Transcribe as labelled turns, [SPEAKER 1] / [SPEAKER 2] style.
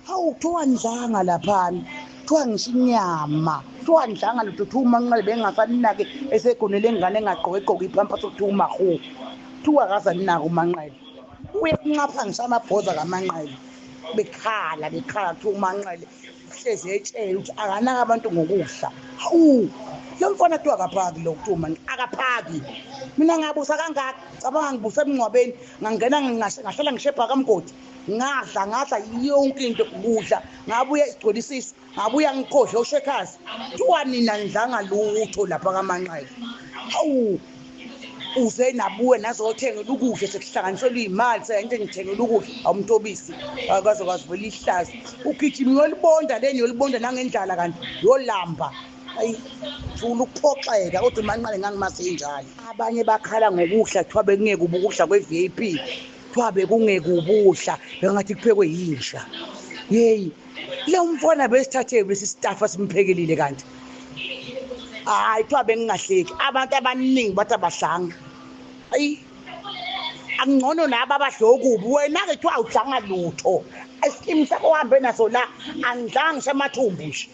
[SPEAKER 1] Hawu, kuthiwa ndlanga laphana, kuthiwa ngisho inyama, kuthiwa ndlanga lutho. Kuthiwa uManqele bengasaninake esegonele ingane engagqoke egqoke iphampa, sokuthiwa umahu, kuthiwa akazaninake uManqele. Uye kunxapha ngisho amabhoza kaManqele, bekhala bekhala. Kuthiwa uManqele hlezi etshela ukuthi akanaka abantu ngokudla. Hawu, lo mfana kuthiwa akaphaki lo, kuthiwa uManqele akaphaki. Mina ngabusa kangaka, cabanga ngibusa emngcwabeni, ngangena ngahlala ngishebha kamgodi, ngadla ngadla yonke into kudla, ngabuya igcwele isisu, ngabuya ngikhohle oshekhazi. Kuthiwa nina nidlanga lutho lapha kaManqele. Hawu, uze nabuye nazothengela ukudla, sekuhlanganiselwa iy'mali, seyento ngithengela ukudla. Awumtobisi akaze kwazivela ihlazi, ugijima uyolibonda leni, uyolibonda nangendlala, kanti yolamba. Ayi, thula ukuphoxeka, kodwa uManqele ngangimazi enjalo. Abanye bakhala ngokudla, kuthiwa bekungeke ukudla kwe-VIP, kuthiwa bekungeke ubudla, bengathi kuphekwe yinja. Yeyi, lo mfana besithathe lesi staff asimphekelile, kanti hayi, kuthiwa bengingahleki. Abantu abaningi bathi abahlanga. Ayi, angcono nabo abadla okubi. Wena-ke kuthiwa awudlanga lutho, isikimu sakho uhambe naso la, angidlanga ngisho amathumbu nje.